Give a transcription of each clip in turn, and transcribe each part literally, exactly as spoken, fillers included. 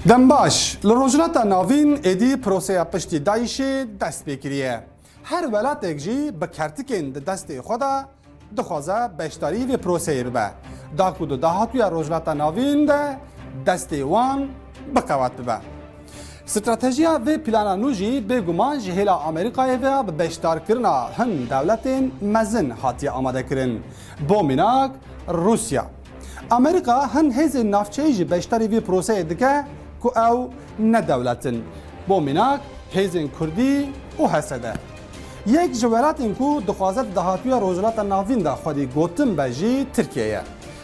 Dem baş, li Rojhilata Navîn êdî proseya piştî DAIŞ'ê dest pê kiriye. Her welatek jî bi kertikên di destê xwe de dixwaze beşdarî vê proseyê bibe, da ku di dahatûya Rojhilata Navîn de destê wan bi qewet bibe. Stratejiya vê plana nû jî bêguman ji hêla Amerîkayê ve bi beşdarkirina hin dewletên mezin hatiye amadekirin. Bo mînak, Rûsya. Amerîka hin hêzên navçeyî jî beşdarî vê proseyê dike ku ew ne dewlet in. Bo mînak, hêzên Kurdî û H S D. Yek ji welatên ku dixwaze di dahatûya Rojhilata Navîn de xwedî gotin be jî Tirkiye ye.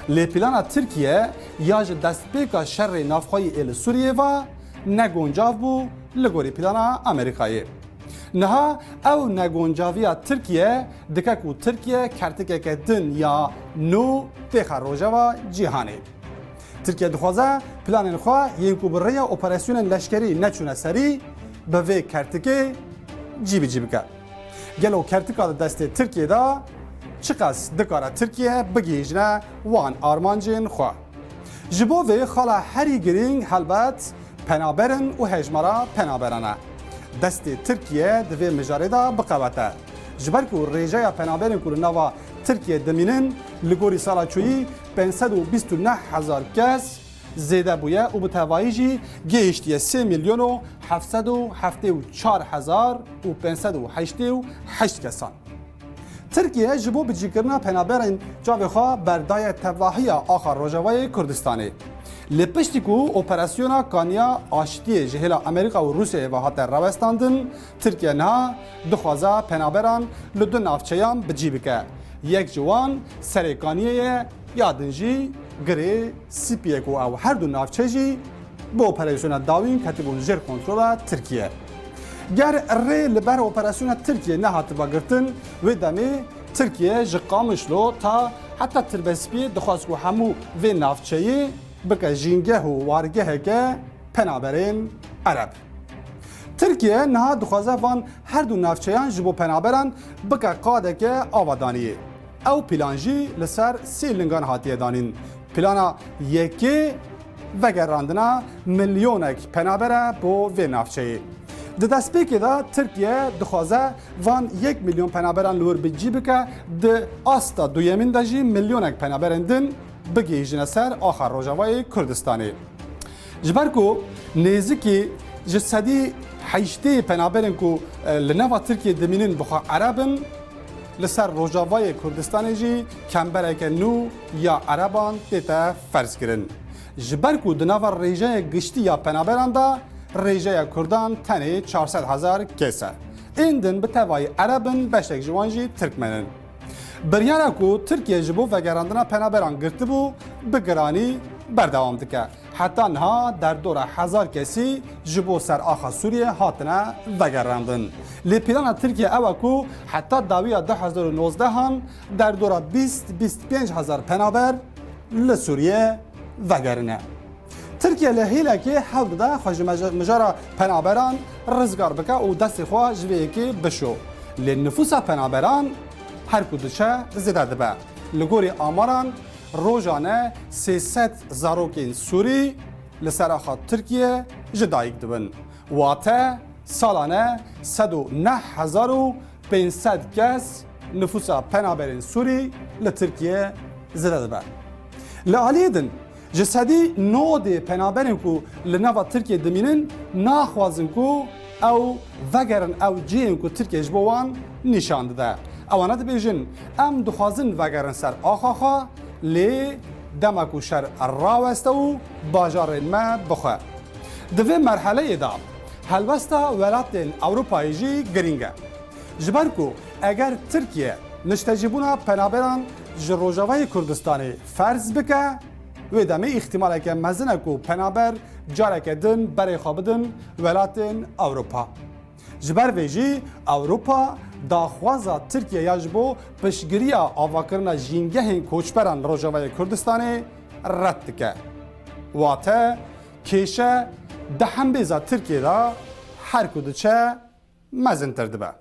Lê plana Tirkiye ya ji destpêka şerê navxweyî ê li Sûriyê ve ne guncav bû li gorî plana Amerîkayê. Niha ew neguncaviya Tirkiye dike ku Tirkiye kertikeke din ya nû têxe rojeva cîhanê. Tirkiye dixwaze planên xwe yên ku bi rêya operasyonên leşkerî neçûne serî, bi vê kertikê cîbicî bike. Gelo kertika di destê Tirkiyê de çiqas dikare Tirkiye bigihîjine wan armancên xwe? Ji bo vê xala herî girîng helbet penaber in û hejmara penaberan e. Destê Tirkiye di vê mijarê de biqewete. Ji ber ku rêjeya penaberên ku li nava Tirkiye dimînin li gorî sala çûyî pênc sed û bîst û neh hezar kes zêde bûye û bi tevayî jî gihiştiye sê milyon û heft sed û heftê û çar hezar û pênc sed û heştê û heşt kesan. Tirkiye ji bo bicîkirina penaberên çavê xwe berdaye tevahiya axa Rojavayê Kurdistanê. Lê piştî ku operasyona Kaniya Aştiyê ji hêla Amerîka û Rûsyayê ve hate rawestandin, Tirkiye niha dixwaze penaberan li du navçeyan bi cî bike. Yek ji wan Serê Kaniyê ye, ya din jî Girê Spî ye ku ew her du navçe jî bi operasyona dawîn ketibûn jêr kontrola Tirkiye. Ger rê li ber operasyona Tirkiye nehatiba girtin, wê demê Tirkiye ji Qamişlo ta heta Tirbespiyê dixwest ku hemû vê navçeyê bike jîngeh û wargeheke penaberên Ereb. Tirkiye niha dixwaze van her du navçeyan ji bo penaberan bike qadeke avadaniyê. Ew plan jî li ser sê lingan hatiye danîn. Plana yekê, vegerandina milyonek penaber e bo vê navçeyê. Di destpêkê de Tirkiye dixwaze van yek milyon penaberan li wir bi cî bike, di asta duyemîn de jî milyonek penaberên din bigihîjine ser axa Rojavayê Kurdistanê. Ji ber ku nêzikî ji sedî heştê penaberên ku, e, li nava Tirkiyê dimînin bi xwe Ereb in, li ser Rojavayê Kurdistanê jî kembereke nû ya Ereban tête ferzkirin. Ji ber ku di nava rêjeya giştî ya penaberan de rêjeya Kurdan tenê çar sed hezar kes e. Ên din bi tevayî Ereb in, beşek ji wan jî Tirkmen in. Biryara ku Tirkiye ji bo vegerandina penaberan girtibû, bi giranî berdewam dike. Heta niha derdora hezar kesî ji bo ser axa Sûriyê hatine vegerandin. Lê plana Tirkiye ew e ku heta dawiya du hezar û nozdehan derdora bîst, bîst pênc hezar penaber li Sûriyê vegerine. Tirkiye li hêlekê hewl dide xwe ji meje-, mijara penaberan rizgar bike û destê xwe ji vê yekê bişo. Lê nifûsa penaberan her ku diçe zêde dibe. Li gorî amaran, rojane sê sed zarokên Sûrî li ser axa Tirkiye ji dayik dibin. Wate salane sed û neh hezar û pênc sed kes nifûsa penaberên Sûrî li Tirkiye zêde dibe. Li aliyê din, ji sedî nodê penaberên ku li nava Tirkiye dimînin, naxwazin ku ew vegerin ew cihên ku Tirkiye ji bo wan nîşan dide. Ewana dibêjin, em dixwazin vegerin ser axa xwe, lê dema ku şer raweste û bajarên me bixwe. Di vê merheleyê de helwesta welatên Ewropayê jî girîng e. Ji ber ku eger Tirkiye niştecîbûna penaberan ji Rojavayê Kurdistanê ferz bike, wê demê îhtimaleke mezin e ku penaber careke din berê xwe bidin welatên Ewropa. Ji ber vê jî Ewropa daxwaza Tirkiye ya ji bo piştgiriya avakirina jîngehên koçberan li Rojavayê Kurdistanê red dike. Wate kêşe di hembêza Tirkiye de her ku diçe mezintir dibe.